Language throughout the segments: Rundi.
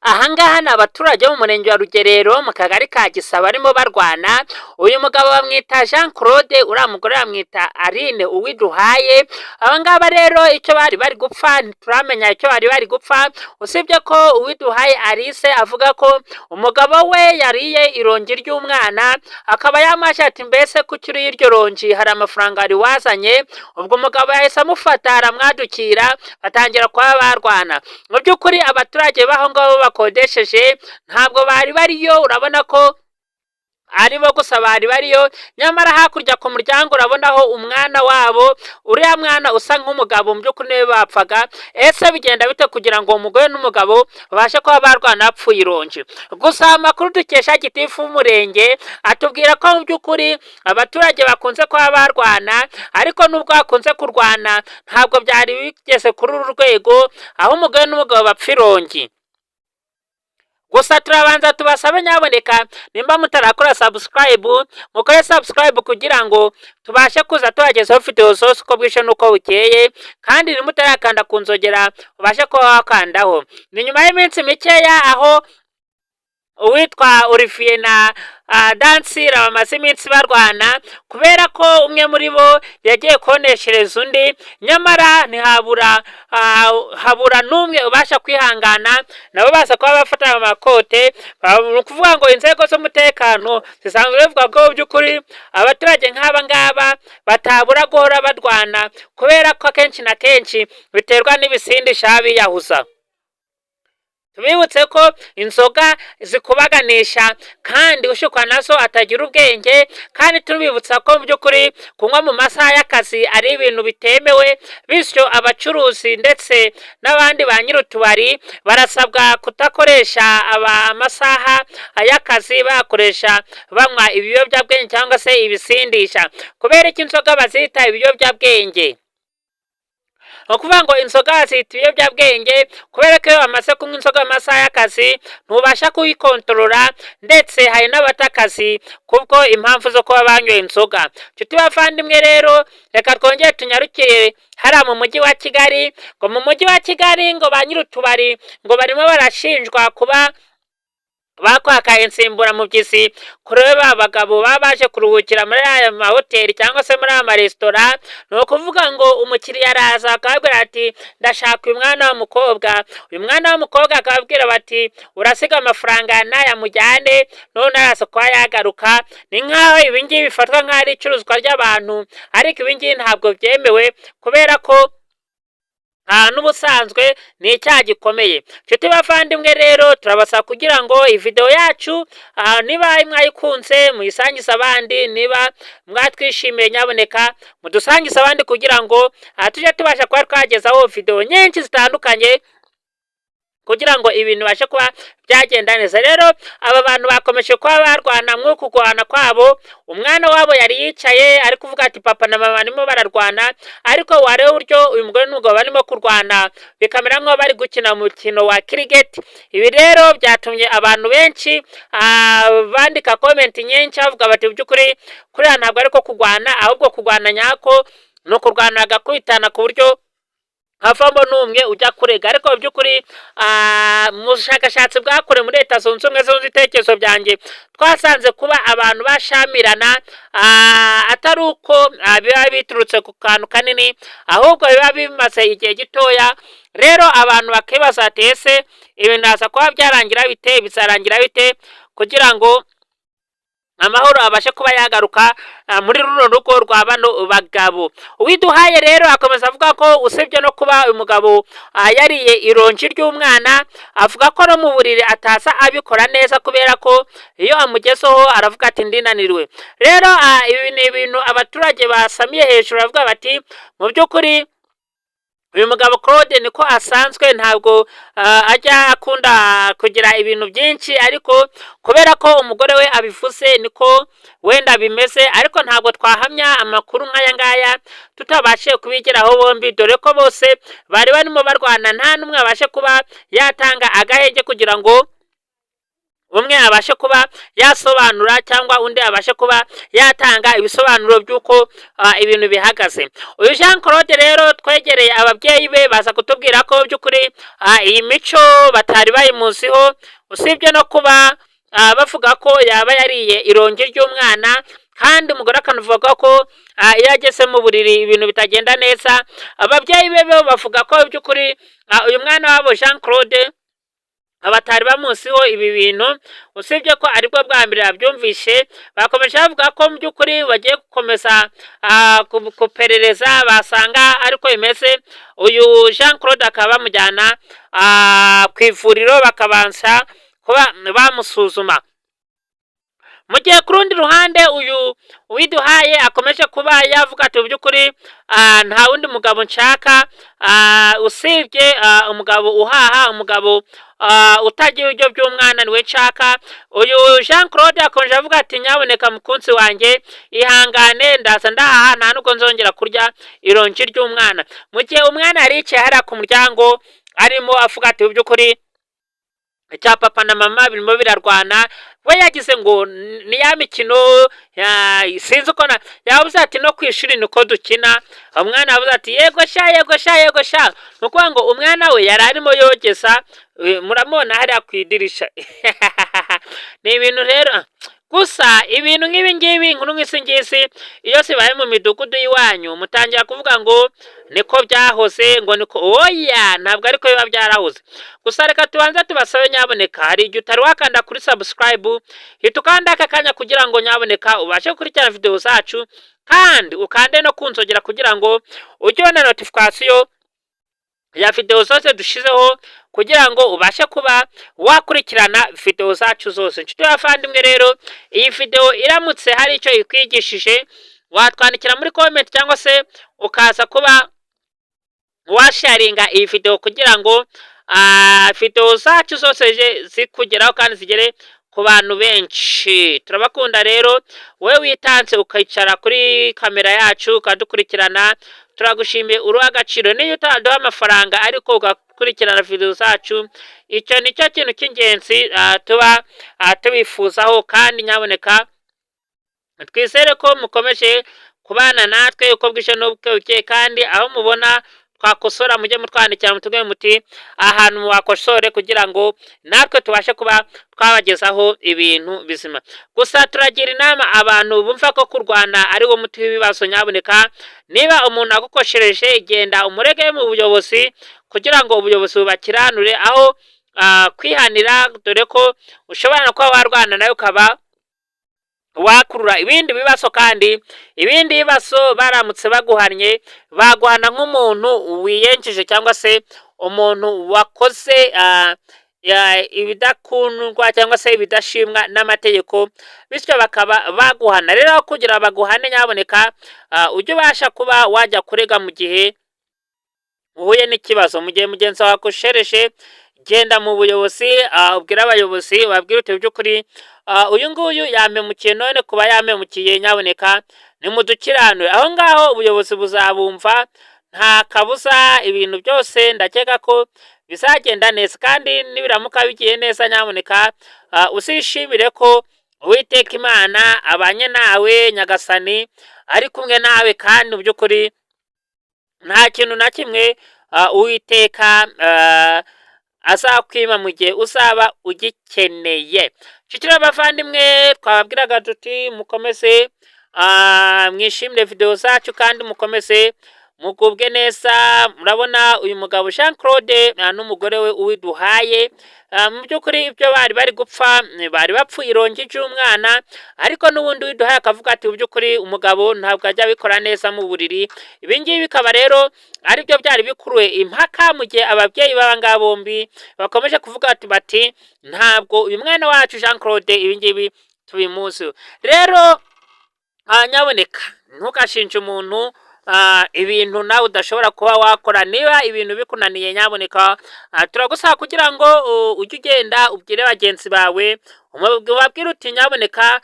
Ahangaha ni abaturage bo mu murenge wa Rugerero mu kagari ka Gisa barimo barwana. Uyu mugabo bamwita Jean Claude, uriya mugore bamwita Aline Uwiduhaye. Aba ngaba rero icyo bari bari gupfa ntituramenya icyo bari bari gupfa, usibye ko Uwiduhaye Alice avuga ko umugabo we yariye irongi ry'umwana, akaba yamashe ati: "Mbese kuki uriye iryo rongi? Hari amafaranga wari wazanye?" Ubwo umugabo yahise amufata aramwadukira, batangira kuba barwana. Mu by'ukuri abaturage b'aho ngaho bakodesheje ntabwo bari bariyo, urabona ko aribo gusa bari bariyo. Nyamara hakurya ku muryango urabonaho umwana wabo, uriya mwana usa nk'umugabo, mu by'ukuri niwe bapfaga. Ese bigenda bite kugira ngo umugore n'umugabo babashe kuba barwana bapfuye ironji? Gusa amakuru dukesha gitifu w'umurenge atubwira ko mu by'ukuri abaturage bakunze kuba barwana, ariko nubwo bakunze kurwana ntabwo byari bigeze kuri uru rwego aho umugore n'umugabo bapfa irongi. Gusa turabanza tubasabe, nyaboneka nimba mutarakora subscribe, mukore subscribe kugira ngo tubashe kuza tubagezaho video zose uko bwije n'uko bukeye, kandi nimutarakanda ku nzogera ubashe kuba wakandaho. Ni nyuma y'iminsi mikeya aho uwitwa Olivier na Dansira bamaze iminsi barwana kubera ko umwe muri bo yagiye koneshereza undi. Nyamara ntihabura habura n'umwe ubasha kwihangana, nabo baza kuba bafata amakote. Ni ukuvuga ngo inzego z'umutekano zisanzwe zivuga ko mu by'ukuri abaturage nk'aba ngaba batabura guhora barwana, kubera ko akenshi na kenshi biterwa n'ibisindisha biyahuza. Tubibutse ko inzoga zikubaganisha kandi ushukwa nazo atagira ubwenge, kandi tubibutsa ko mu by'ukuri kunywa mu masaha y'akazi ari ibintu bitemewe. Bityo abacuruzi ndetse n'abandi ba nyir'utubari barasabwa kudakoresha amasaha y'akazi bayakoresha banywa ibiyobyabwenge cyangwa se ibisindisha. Kubera ko inzoga bazita ibiyobyabwenge, ni ukuvuga ngo inzoga bazita ibiyobyabwenge kubera ko iyo wamaze kunywa inzoga mu masaha y'akazi ntubasha kuyikontorora, ndetse hari n'abata akazi kubwo impamvu zo kuba banyoye inzoga. Nshuti bavandimwe rero, reka twongere tunyarukire hariya mu mujyi wa Kigali. Ngo mu mujyi wa Kigali ngo ba nyir'utubari ngo barimo barashinjwa kuba bakwaka insimburamubyizi kuri ba bagabo baba baje kuruhukira muri aya mahoteli cyangwa se muri aya maresitora. Ni ukuvuga ngo umukiriya araza akababwira ati: "Ndashaka uyu mwana w'umukobwa." Uyu mwana w'umukobwa akababwira bati: "Urasiga amafaranga n'aya mujyane, none araza kuba yagaruka." Ni nk'aho ibi ngibi bifatwa nk'aho ari icuruzwa ry'abantu, ariko ibi ngibi ntabwo byemewe kubera ko n'ubusanzwe ni icyaha gikomeye. Nshuti bavandimwe rero, turabasaba kugira ngo iyi video yacu niba mwayikunze muyisangize abandi, niba mwatwishimiye nyaboneka mudusangize abandi kugira ngo tujye tubasha kuba twagezaho video nyinshi zitandukanye, kugira ngo ibintu bibashe kuba byagenda neza. Rero aba bantu bakomeje kuba barwana. Mw'uku kurwana kwabo, umwana wabo yari yicaye ari kuvuga ati: "Papa na mama barimo bararwana." Ariko wareba uburyo uyu mugore n'umugabo barimo kurwana, bikamera nk'aho bari gukina umukino wa kirigeti. Ibi rero byatumye abantu benshi bandika comment nyinshi bavuga bati: "By'ukuri kuriya ntabwo ariko kurwana, ahubwo kurwana nyako ni ukurwana bagakubitana ku buryo havamo n'umwe ujya kurega." Ariko mu by'ukuri mu bushakashatsi bwakorewe muri Leta Zunze Ubumwe z'ibitekerezo byanjye, twasanze kuba abantu bashamirana atari uko biba biturutse ku kantu kanini, ahubwo biba bimaze igihe gitoya. Rero abantu bakibaza ati: "Ese ibi naza kuba byarangira bite? Bizarangira bite kugira ngo amahoro abashe kuba yagaruka muri runo rugo rwa bano bagabo?" Uwiduhaye rero akomeza avuga ko usibye no kuba uyu mugabo yariye ironji ry'umwana, avuga ko no mu buriri ataza abikora neza, kubera ko iyo amugezeho aravuga ati: "Ndinaniriwe." Rero ibi ni ibintu abaturage basamiye hejuru, bavuga bati: "Mu by'ukuri uyu mugabo Claude niko asanzwe, ntabwo ajya akunda kugira ibintu byinshi, ariko kubera ko umugore we abivuze niko wenda bimeze." Ariko ntabwo twahamya amakuru nk'aya ngaya tutabashije kubigeraho bombi, dore ko bose bari barimo barwana, nta n'umwe abashe kuba yatanga agahenge kugira ngo Umwe abashe kuba yasobanura cyangwa undi abashe kuba yatanga ibisobanuro by'uko ibintu bihagaze. Uyu Jean Claude rero, twegereye ababyeyi be, baza kutubwira ko by'ukuri iyi mico batari bayimuziho, usibye no kuba bavuga ko yaba yariye irongi ry'umwana, kandi umugore akanavuga ko iyo ageze mu buriri ibintu bitagenda neza. Ababyeyi be bo bavuga ko by'ukuri uyu mwana wabo Jean Claude abatari bamuziho ibi bintu, usibye ko aribwo bwa mbere babyumvishe. Bakomeje bavuga ko mu by'ukuri bagiye gukomeza kuperereza, basanga ariko bimeze, uyu Jean Claude akaba bamujyana ku ivuriro, bakabanza kuba bamusuzuma. Mu gihe ku rundi ruhande uyu Uwiduhaye akomeje kuba yavuga ati: "Mu by'ukuri nta wundi mugabo nshaka usibye umugabo uhaha, umugabo utagira ibiryo by'umwana niwe nshaka." Uyu Jean Claude akomeje avuga ati: "Nyaboneka mukunzi wanjye, ihangane, ndaza ndahaha, nta nubwo nzongera kurya ironji ry'umwana." Mu gihe umwana yari yicaye hariya ku muryango arimo avuga ati: "Mu by'ukuri icya papa na mama birimo birarwana." We yagize ngo ni ya mikino, sinzi uko yavuze ati: "No ku ishuri niko dukina." Umwana yavuze ati: "Yego sha, yego sha, yego sha." Ni ukuvuga ngo umwana we yari arimo yogeza, muramubona hariya ku idirisha. Ni ibintu rero gusa, ibintu nk'ibi ngibi, inkuru nk'izi ngizi, iyo zibaye mu midugudu y'iwanyu, mutangira kuvuga ngo niko byahoze, ngo niko. Oya, ntabwo ariko biba byarahoze. Gusa reka tubanze tubasabe, nyaboneka, hari igihe utari wakanda kuri subscribe, hita ukanda aka kanya kugira ngo nyaboneka ubashe gukurikirana video zacu, kandi ukande no kunzogera kugira ngo ujye ubona notification ya video zose dushizeho, kugira ngo ubashe kuba wakurikirana video zacu zose. Inshuti y'abavandimwe rero, iyi video iramutse hari icyo ikwigishije, watwandikira muri comment cyangwa se ukaza kuba washaringa iyi video kugira ngo video zacu zose zikugeraho kandi zigere ku bantu benshi. Turabakunda rero, wowe witanze ukicara kuri kamera yacu ukadukurikirana, turagushimiye, uri uw'agaciro. Niyo utaduha amafaranga ariko ugakurikirana video zacu, icyo ni cyo kintu cy'ingenzi tuba tubifuzaho. Kandi nyaboneka twizere ko mukomeje kubana natwe uko bwije n'uko bukeye, kandi aho mubona twakosora mujye mutwandikira, mutubwire muti ahantu wakosore, kugira ngo natwe tubashe kuba twabagezaho ibintu bizima. Gusa turagira inama abantu bumva ko kurwana ari wo muti w'ibibazo: nyaboneka, niba umuntu agukoshereje, genda umurege mu buyobozi kugira ngo ubuyobozi bubakiranure, aho kwihanira, dore ko ushobora no kuba warwana nawe ukaba wakurura ibindi bibazo. Kandi ibindi bibazo, baramutse baguhannye, baguhana nk'umuntu wiyenjeje cyangwa se umuntu wakoze ibidakundwa cyangwa se ibidashimwa n'amategeko, bityo bakaba baguhana. Rero aho kugira baguhane, nyaboneka ujye ubasha kuba wajya kurega mu gihe uhuye n'ikibazo. Mu gihe mugenzi wawe akoshereje, genda mu buyobozi, ubwire abayobozi, ubabwire uti: "By'ukuri uyu nguyu yampemukiye, none kuba yampemukiye, nyaboneka nimudukiranure." Aho ngaho ubuyobozi buzabumva nta kabuza, ibintu byose ndakeka ko bizagenda neza. Kandi nibiramuka bigiye neza, nyaboneka uzishimire ko Uwiteka Imana abanye nawe, Nyagasani ari kumwe nawe, kandi mu by'ukuri nta kintu na kimwe Uwiteka azakwima mu gihe uzaba ugikeneye. Nshuti n'abavandimwe, twababwiraga tuti mukomeze mwishimire video zacu kandi mukomeze mugubwe neza. Murabona uyu mugabo Jean Claude n'umugore we Uwiduhaye, mu by'ukuri ibyo bari bari gupfa, bari bapfuye irongi ry'umwana, ariko n'ubundi Uwiduhaye akavuga ati: "Mu by'ukuri umugabo ntabwo ajya abikora neza mu buriri." Ibi ngibi bikaba rero aribyo byari bikuruye impaka, mu gihe ababyeyi b'aba ngaba bombi bakomeje kuvuga bati: "Ntabwo uyu mwana wacu Jean Claude ibi ngibi tubimuziho." Rero nyaboneka ntugashinje umuntu ibintu nawe udashobora kuba wakora. Niba ibintu bikunaniye, nyaboneka turagusaba kugira ngo ujye ugenda ubwire bagenzi bawe, ubabwire uti: "Nyaboneka,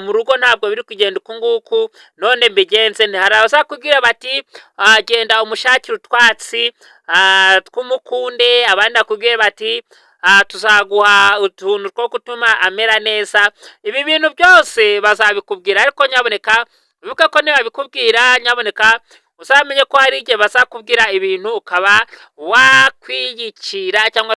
mu rugo ntabwo biri kugenda uku nguku, none mbigenze nte?" Hari abazakubwira bati: "Genda umushakire utwatsi tw'umukunde." Abandi bakubwire bati Tuzaguha utuntu two gutuma amera neza. Ibi bintu byose bazabikubwira, ariko nyaboneka wibuke ko nibabikubwira, nyaboneka uzamenye ko hari igihe bazakubwira ibintu ukaba wakwiyicira cyangwa